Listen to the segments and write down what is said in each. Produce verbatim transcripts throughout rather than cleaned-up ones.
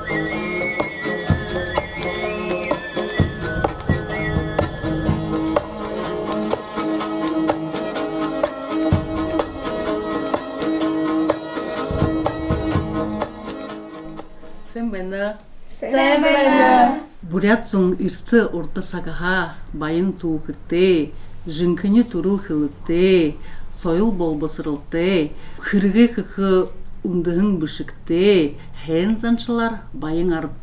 Сайн байна. Сайн байна. Буряад зон эртэ урда сагһаа баян түүхэтэй, жэнхэни түрэл хэлэтэй, соёл болбосоролтой, хэрэгээ хэхэ үндэһэн бэшэгтэй, һайн заншалаар баян арад.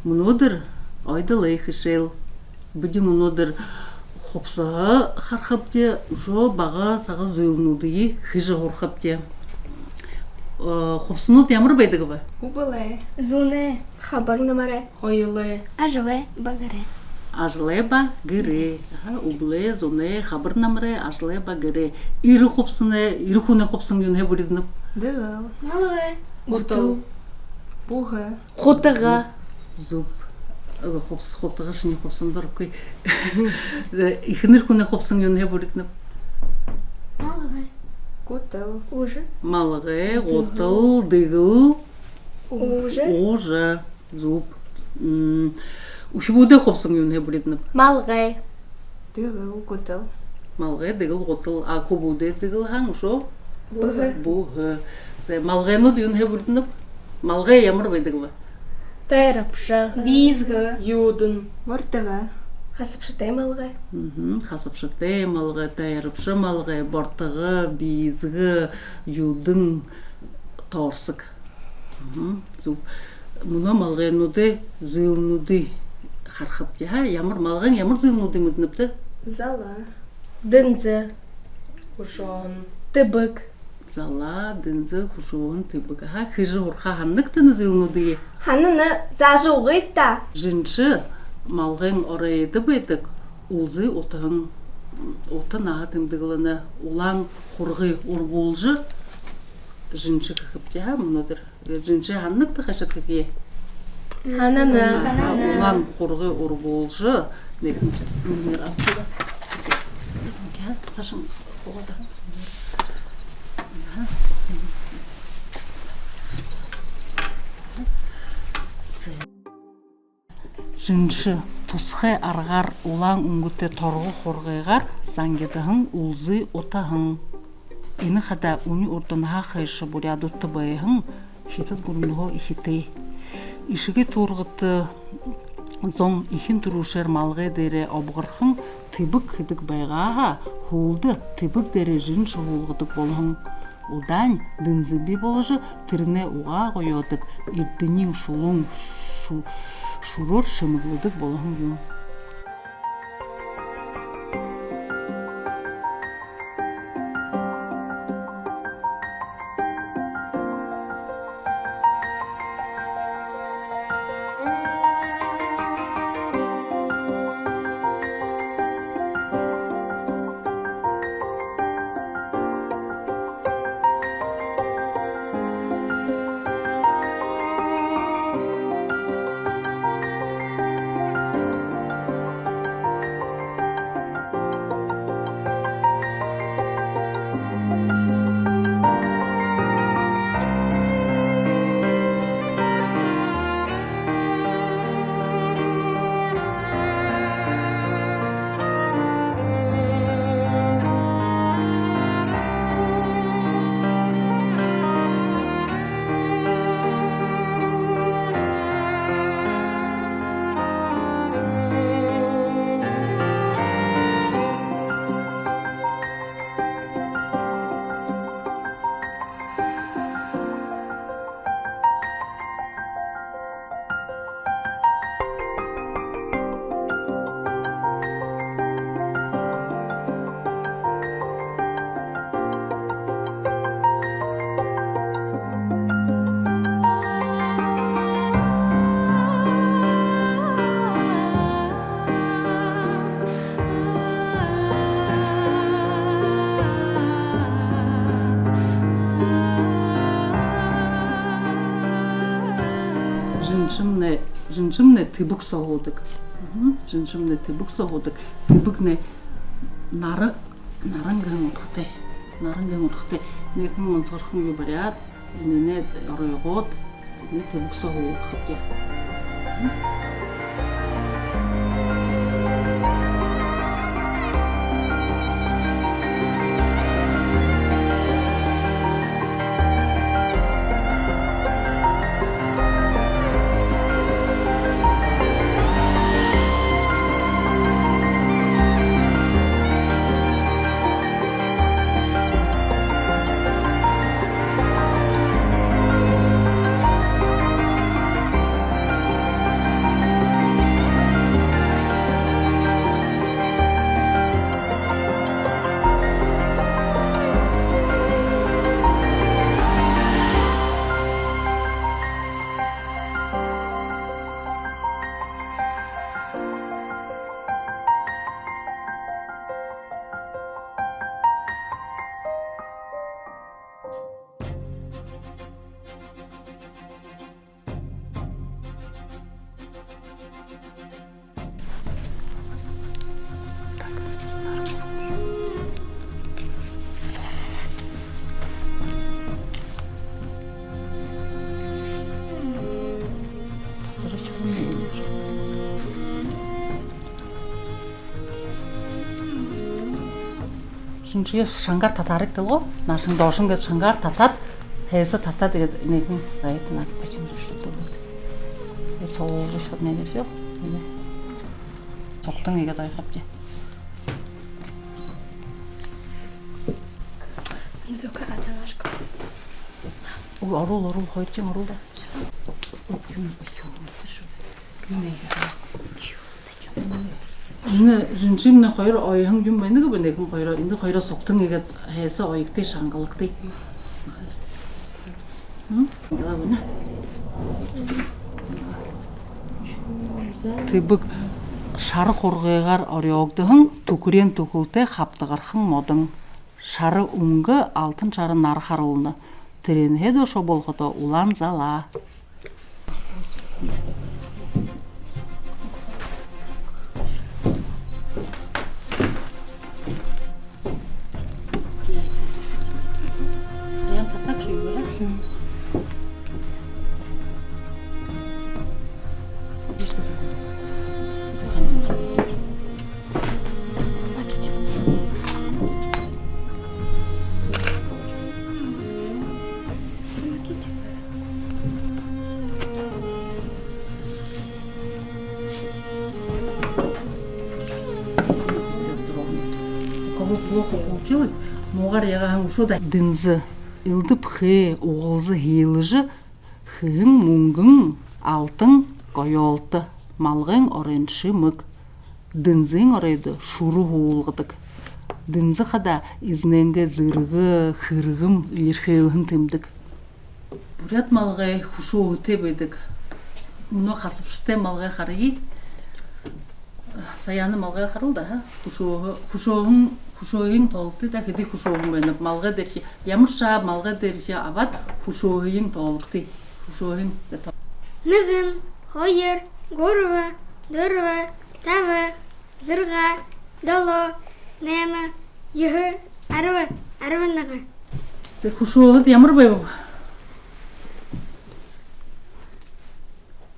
Мүнөөдэр ойдолой хэшээл. Бидэ мүнөөдэр хубсаһа харахабди, үшөө бага сага зүйлнүүдые хэжэ һурахабди. Э, хубсаһанууд ямар байдаг бэ? Үбэлэй. Зунай. Хабар намарай. Хоюулай. Ажалай ба гэрэй. Ажалай ба гэрэй. Аха, үбэлэй, зунай, хабар намарай, ажалай ба гэрэй. Эрэ хубсаһанай, эрэ хүнэй хубсаһан юунһээ бүридэнэб? Дэгэл. Малгай. Гутал. Бүһэ. Хутага. Зүб. Э, хубс-, хутага шинии хубсаһан дургүй. Эхэнэр хүнэй хубсаһан юунһээ бүридэнэб? Малгай. Гутал. Уужа. Малгай, гутал, дэгэл. Уужа. Уужа. Зүб. М, үхибүүдэй хубсаһан юунһээ бүридэнэб? Малгай. Дэгэл, гутал. Малгай, дэгэл, гутал. А хүбүүдэй дэгэл һаань, үшөө? Бүһэ. Бүһэ. Зэ, малгайнууд юунһээ бүридэнэб? Малгай ямар байдаг бэ? Тойробшо. Биисгэ. Юудэн. Бортого. Хасабшатай малгай. Мгм, хасабшатай малгай, тойробшо малгай, бортого, биисгэ, юудэн, тоорсог. Мгм, зүб. Мүнөө малгайнуудай зүйлнүүдые харахабди, ха? Ямар малгайн ямар зүйлнүүдые мэдэнэбта? Зала. Дэнзэ. Хүшөөһэн. Тэбэг. Зала, дэнзэ, хүшөөһэн, тэбэг. Аха, хэжэ һурахаа һананагта энэ зүйлнүүдые? Һанана, заажа үгыт даа. Жэншэ малгайн оройдо байдаг үлзы утаһан, ута наһа тэмдэглэнэ, улаан хургы ургуулжа, жэншэ хэхэбди, ха, мүнөөдэр. Жэншэ һананагта хайшан хэхые? Һанана. Аха, улаан хургы ургуулжа, нэгэн жэ-, нэгэн абтага. Саашань хуугаад. Аха. Жэншэ тусхай аргаар улаан үнгэтэй торго хургыгаар зангидаһан үлзы утаһан. Энэ хадаа үни урданһаа хойшо буряадуудта байһан Хитад гүрэнһөө эхитэй. Эшэгы туургата зон эхин түрүүшээр малгай дээрээ обгорхон тэбэг хэдэг байгаа һаа, һүүлдэ тэбэг дээрээ жэншэ һуулгадаг болоһон. Удаань дэнзэ бии боложо, тэрэнээ угаа гоёодог эрдэниин шулуун шу-, шүрөөр шэмэглэдэг болоһон юм. Жэншэмнай, жэншэмнай тэбэг соо һуудаг. Мгм. Жэншэмнай тэбэг соо һуудаг. Тэбэгнай нара-, наран гэһэн удхатай. Наран гэһэн удхатай. Нэгэн онсгорхон юу бариад, энээнээ оройгоод, Тэдэнэй тэбэг соо һуулгахабди. Шэнжэһээ шангаар татаарайгты гү? Наашань, доошонь гээд шангаар татаад, һайса татаад, иигээд энээхэн, за, это надо почему-то что-то вот. Иигээд суулгажа шадна, иигээд всё. Иигээд сугтань иигээд оёхобди. Ой, оруул, оруул, хоёрдохинь оруул даа. Энэ жэнжымнэ хоёр оёһон юм байна гү, энээхэн хоёроо, энэ хоёроо сугтань иигээд һайса оёгты, шангалагты. М? Тэбэг шара хургыгаар орёогдоһон түхэреэн түхэлтэй хабтагархан модон. Шара үнгэ, алтан шара нар харуулна. Тэрээнһээ доошоо болоходоо улаан залаа. У кого плохо получилось, муугаар яагаһан үшөө даа. Дэнзэ, элдэб хээ, угалза һиилэжэ, хэһэн мүнгэн, алтан гоёолто, малгайн оройн шэмэг. Дэнзын оройдо шүрэ һуулгадаг. Дэнзэ хадаа эзэнэйнгээ зэргэ, хэрэгэм элирхэйлһэн тэмдэг. Буряад малгай хүшөөһэтэй байдаг. Мүнөө хасабшатай малгай харая. Саяна малгай харуул даа, ха? Хүшөөһэ, хүшөөһэн, хүшөөһыень тоологты даа, хэды хүшөөһэн байнаб. Малгай дээрэшье, ямаршье малгай дээрэшье абаад, хүшөөһыень тоологты. Хүшөөһыень даа тоо. Нэгэн, хоёр, гурба, дүрбэ, таба, зургаа, долоо, найма, юһэ, арба, арбан нэгэ. Зэ, хүшөөһэд ямар байбаб?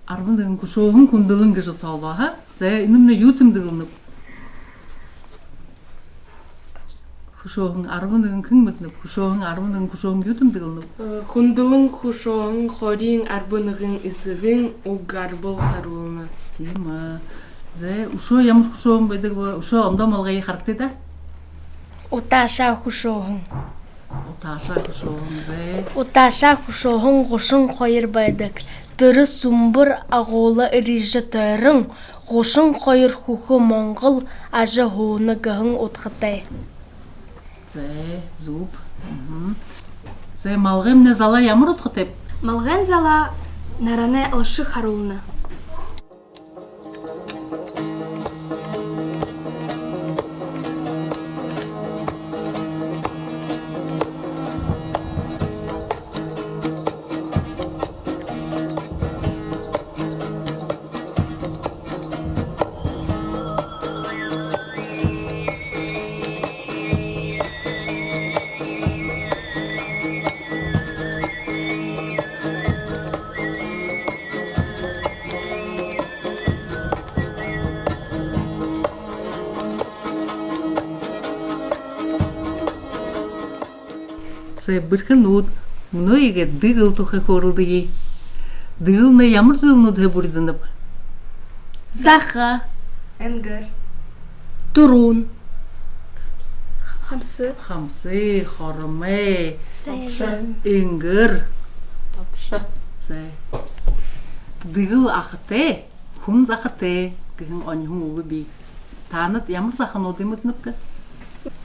Арбан нэгэн. Хүшөөһэн хүндэлэн гэжэ тоолоо, ха? Зэ, энэмнай юу тэмдэглэнэб? Хүшөөһэн арбан нэгэн хэн мэдэнэб? Хүшөөһэн арбан нэгэн, хүшөөһэн юу тэмдэглэнэб? Э, хүндэлэн хүшөөһэн хориин арбан нэгэн эсэгын уг гарбал харуулна. Тиимэ. Зэ, үшөө ямар хүшөөһэн байдаг бэ? Үшөө ондоо малгайе харагты даа. Утаашаа хүшөөһэн. Утаашаа хүшөөһэн, зэ. Утаашаа хүшөөһэн гушан хоёр байдаг. Тэрэ сүмбэр агуула эрьежэ тойрон, гушан хоёр хүхэ монгол ажаһууна гэһэн удхатай. Зэ, зүб. Мгм. Зэ, малгаймнай залаа ямар удхатайб? Малгайн залаа наранай алшаг харуулна. Зэ, бэрхэнүүд, мүнөө иигээд дэгэл тухай хөөрэлдэе. Дэгэлнай ямар зүйлнүүдһээ бүридэнэб? Заха. Энгэр. Түрүүн. Хамсы. Хамсы, хормой. Тобшо. Энгэр. Тобшо. Зэ. Дэгэл ахатай, хүн захатай гэһэн оньһон үгэ бии. Таанад ямар захануудые мэдэнэбта?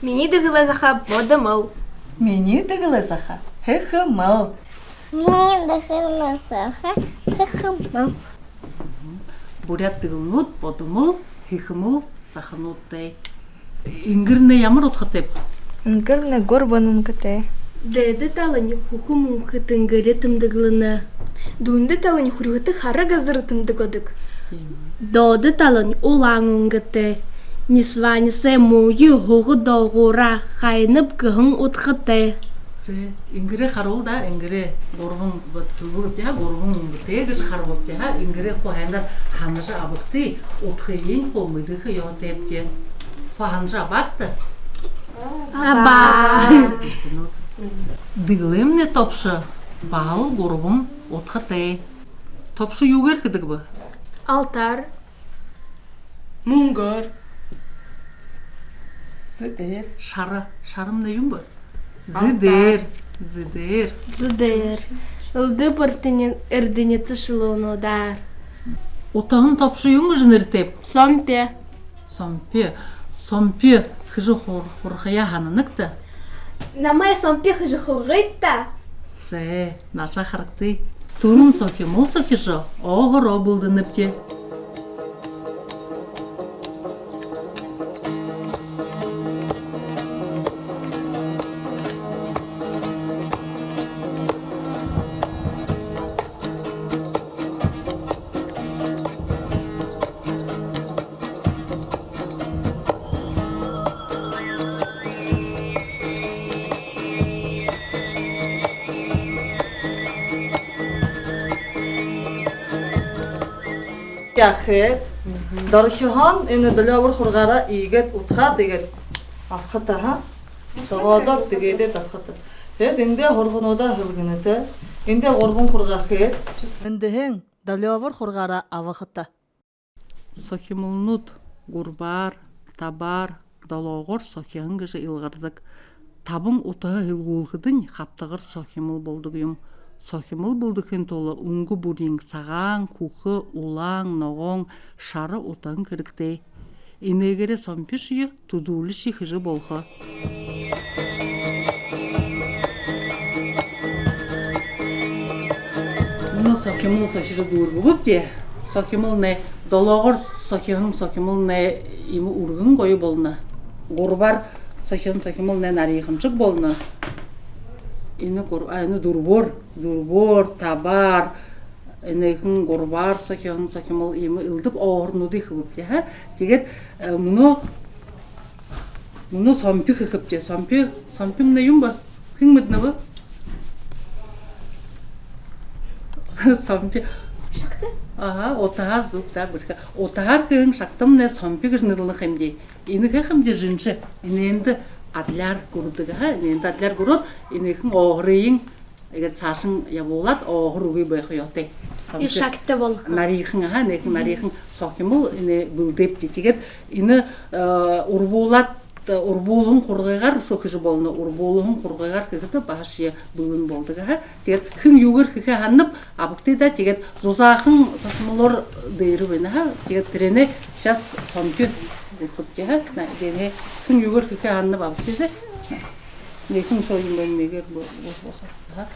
Минии дэгэлэй заха бодомол. Минии дэгэлэй заха хэхэмэл. Минии дэгэлэй заха хэхэмэл. Буряад дэгэлнүүд бодомол, хэхэмэл захануудтай. Энгэрнай ямар удхатайб? Энгэрнай гурбан үнгэтэй. Дээдэ талань хүхэ мүнхэ тэнгэри тэмдэглэнэ. Дунда талань хүрьһэтэ хара газар тэмдэглэдэг. Тиимэ. Доодо талань улаан үнгэтэй. Нисванисай мууе һуга доогуураа хайнаб гэһэн удхатай. Зэ, энгэрээ харуул даа, энгэрээ гурбан, вот, хэлэбэбди һаа, гурбан үнгэтэй гэжэ харабабди һаа, энгэрээ хуу һайнаар һанажа абагты, удхыень хуу мэдэхэ ёһотойбди. Хуу һанажа абаат даа? Абаа. Дэгэлэймнай тобшо баһал гурбан удхатай. Тобшо юугээр хэдэг бэ? Алтаар. Мүнгөөр. Зэдээр. Шара. Шарамнай юун бэ? Алтаар. Зэдээр. Зэдээр. Зэдээр. Элдэб эрдэни-, эрдэнитэй шүлөөнүүдээр. Утаһан тобшо юун гэжэ нэрэтэйб? Сомпи. Сомпи. Сомпи хэжэ хур-, хурхаяа һананагта? Намай сомпи хэжэ хургыт даа. Зэ, наашаа харагты. Түрүүн сохимол сохижо, ооһороо бэлдэнэбди. Яахад, мгм, дорохиһоонь энэ долёобор хургаараа иигээд удхаад, иигээд абахат, аха. Согоодоод, тиигээд абахат. Тиигээд эндэ хургануудаа һэлгэнэт. Эндэ гурбан хургаа хээд. Эндэһээнь долёобор хургаараа абахат. Сохимолнууд гурбаар, табаар, долоогоор сохиһон гэжэ илгардаг. Табан утаһа һэлгүүлхэдэнь, хабтагар сохимол болодог юм. Сохимол бэлдэхын тула үнгэ бүриин сагаан, хүхэ, улаан, ногоон, шара утаһан хэрэгтэй. Энээгээрээ сомпишье, түдүүлишье хэжэ болохо. Мүнөө сохимол сохижо дүүргэбэбди. Сохимолнай, долоогоор сохиһон сохимолнай иимэ үргэн гоё болоно. Гурбаар сохиһон сохимолнай нариихамшаг болоно. Энэ гур-, а, энэ дүрбөөр, дүрбөөр, табаар, энээхэн гурбаар сохиһон сохимол иимэ элдэб ооһорнуудые хэбэбди, аха. Тиигээд, э, мүнөө, мүнөө сомпи хэхэбди. Сомпи, сомпимнай юун бэ? Хэн мэдэнэб? Сомпи. Шагта? Аха, утаһаар, зүб даа, бэрхэ. Утаһаар хэһэн шагтамнай сомпи гэжэ нэрлэнэ юмди. Энэ хэхэмди жэншэ. Энээндэ адляар гүрэдэг, аха. Энээндэ адляар гүрөөд, энээхэн ооһорыень иигээд саашань ябуулаад, ооһор үгы байха ёһотой. И сомпи шагта болохо. Нариихан, аха, энээхэн нариихан сохимол энэ бэлдээбди. Тиигээд энэ, э, урбуулаад, э, урбуулһан хургыгаар үшөө хэжэ болоно. Урбуулһан хургыгаар хэхэдэ баһашье бэлэн болодог, аха. Тиигээд хэн юугээр хэхээ һананаб, абагты даа. Тиигээд зузаахан сохимолоор дээрэ байна, аха. Тиигээд тэрэнээ сейчас сомпи хэхэбди, аха. На, тэрэнээ хэн юугээр хэхээ һананаб, абагты даа. Энээхэн шоу юм байна, энээгээр бо-, бо-, бо-, аха.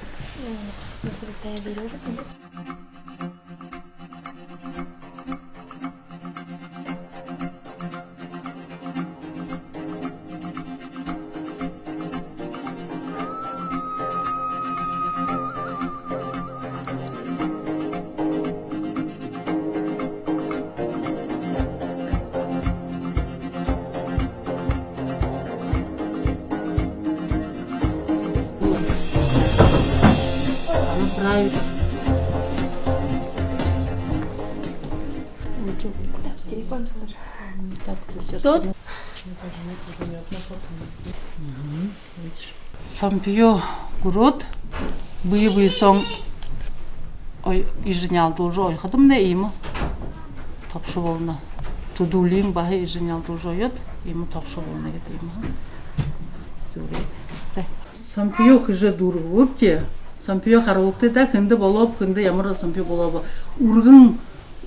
Правильно. Телефон положи. Так, ты всё. Тут? Сомпиё гүрөөд, бэе бэе соонь ой-, иижэ няалдуулжа оёходомнай, иимэ тобшо болоно. Түдүүлынь баһа иижэ няалдуулжа оёод, иимэ тобшо болоно гээд, иимэ. Зүрэ. За. Сомпиё хэжэ дүүргэбэбди. Сомпиё харуулагты даа, хэндэ болооб, хэндэ ямар сомпиё болооб. Үргэн,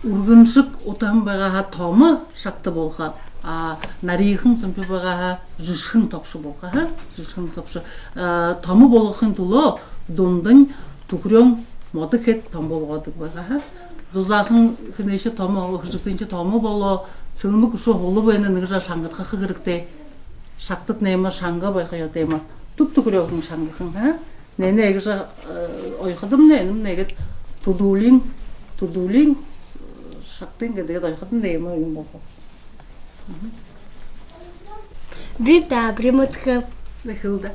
үргэншэг утаһан байгаа һаа, томо шагта болохо, а нариихан сомпиё байгаа һаа, жэшэхэн тобшо болохо, ха? Жэшэхэн тобшо. А, томо болгохын түлөө дундань түхэреэн модо хээд томо болгодог байгаа, ха? Зузаахан хэнэйшье томо, хэжэгтэншье томо болоо, сэлмэг үшөө һула байна, нэгэ жаа шангадхаха хэрэгтэй. Шагтатнай иимэ шанга байха ёһотой юм. Түб түхэреэн шангахан, ха? Нэнэ иигэжэ, э, оёходомнай, энэмнай иигээд түдүүлынь, түдүүлынь шагтын гээд, иигээд оёходомнай иимэ юм болохо. Би даабари мэдэхэб. Нэхэл даа.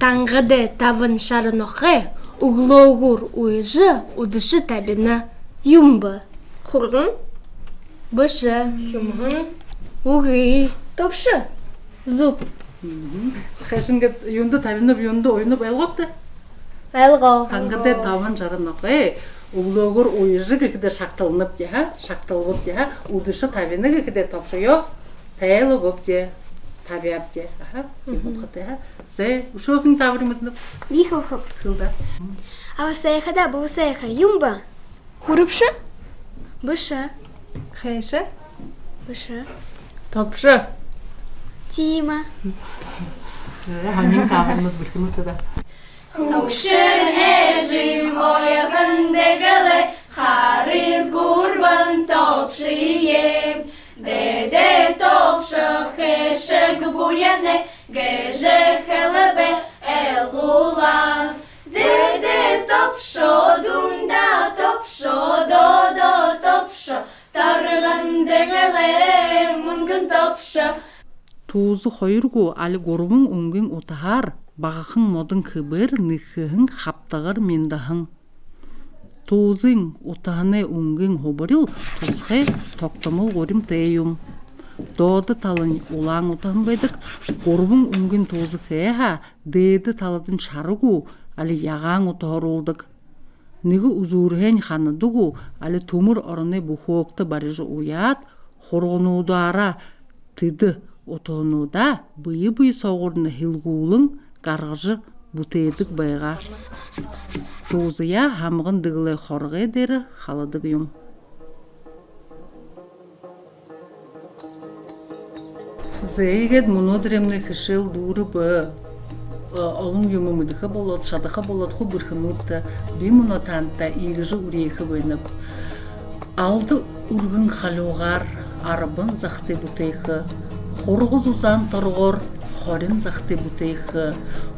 Тангадай табан шара нохой үглөөгүүр уяжа, үдэшэ табина. Юун бэ? Хурган? Бэшэ. Хюмһан? Үгы. Тобшо. Зүб. Мгм. Хайшан гээд юундэ табинаб, юундэ уянаб, ойлгообта? Ойлгоо. Тангадай табан шара нохой үглөөгүүр уяжа гэхэдэ шагталнабди, ха? Шагталбабди, ха? Үдэшэ табина гэхэдэ тобшоёо тайлабабди, табяабди. Аха, тиимэ удхатай, ха? Зэ, үшөө хэн даабари мэдэнэб? Би хэлэхэб. Хэл даа. Ала сайха даа, бү сайха. Юун бэ? Хүрбшэ? Бэшэ. Хайша? Бэшэ. Тобшо. Тиимэ. Зэ, һонин даабаринууд, бэрхэнүүд даа. Хүгшэн эжым оёһон дэгээлэй, харыт гурбан тобшые. Дээдэ тобшо хэшэг буянай гэжэ хэлэбэ, элгуулаа. Дээдэ тобшо, дунда тобшо, доодо тобшо, тарган дэгээлэй мүнгэн тобшо. Тууза хоёр гү, али гурбан үнгын утаһаар багахан модон хэбээр нэхэһэн хабтагар мяндаһан. Туузын утаһанай үнгын хубарил тусхай тогтомол гуримтай юм. Доодо талань улаан утаһан байдаг, гурбан үнгын тууза хээ һаа, дээдэ таладань шара гү, али ягаан утаһа оруулдаг. Нэгэ үзүүрһээнь ханада гү, али түмэр ороной бүхөөгтэ барижа уяад, хургануудаараа тэдэ утаһануудаа бэе бэе соогуурнь һэлгүүлэн гаргажа бүтээдэг байгаа. Туузаяа һамган дэгээлэй хоргой дээрэ халадаг юм. Зэ, иигээд мүнөөдэрэймнай хэшээл дүүрэбэ. Э, олон юумэ мэдэхэ болоод, шадаха болоод, хуу бэрхэнүүдтэ, би мүнөө танда иигэжэ үреэхэ байнаб. Алда үргэн халюугаар арбан захатые бүтээхэ, хурга зузаан торгоор хорин захатые бүтээхэ,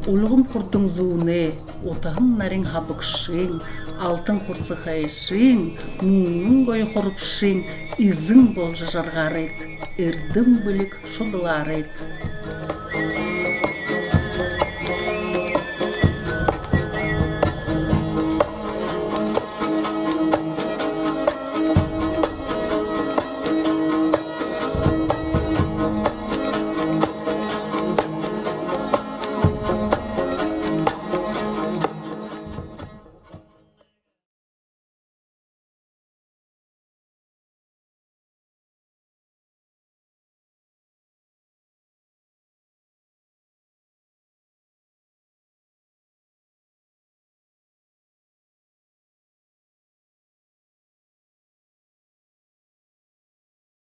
үлгэн хурдан зүүнэй, утаһан нарин хабагшын, алтан хурса хайшын, мүнгэн гоё хурбшын эзэн болжо жаргаарайт, эрдэм бэлиг шудалаарайт.